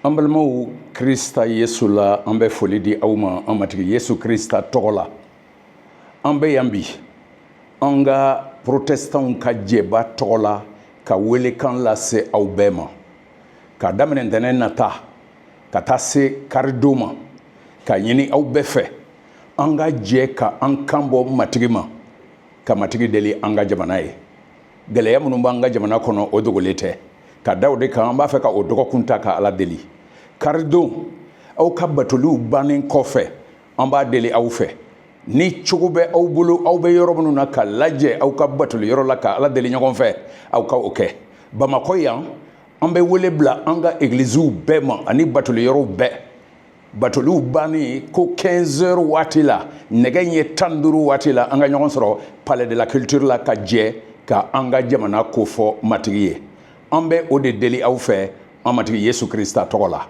An balimaw Krista Yesu la, an bɛ foli di aw ma an Matigi Yesu Krista tɔgɔ la. An bɛ yan bi an ka protestantw ka jɛba tɔgɔ la ka welekan lase aw bɛɛ ma, k'a daminɛ ntɛnɛn nata ka taa se karidon ma, k'a ɲini aw bɛɛ fɛ an ka jɛ ka an kan bɔ Matigi ma, ka Matigi deli an ka jamana ye. Gɛlɛya minnu b'an ka jamana kɔnɔ, o dogolen tɛ. Ka da o de kan, an b'a fɛ ka o dɔgɔkun ta ka Ala deli. Karidon, aw ka batoliw bannen kɔfɛ, an b'a deli aw fɛ, ni cogo bɛ aw bolo, aw bɛ yɔrɔ minnu na, ka lajɛ aw ka batoli yɔrɔ la ka Ala deli ɲɔgɔn fɛ, aw ka o kɛ. Bamakɔ yan, an bɛ wele bila an ka egiliziw bɛɛ ma ani batoli yɔrɔw bɛɛ. Batoliw bannen ko 15 heures waati la, nɛgɛ ɲɛ 15 waati la, an ka ɲɔgɔn sɔrɔ Palais de la Culture la ka jɛ ka an ka jamana kofɔ Matigi ye. An bɛ o de deli aw fɛ an Matigi Yesu Krista tɔgɔ la.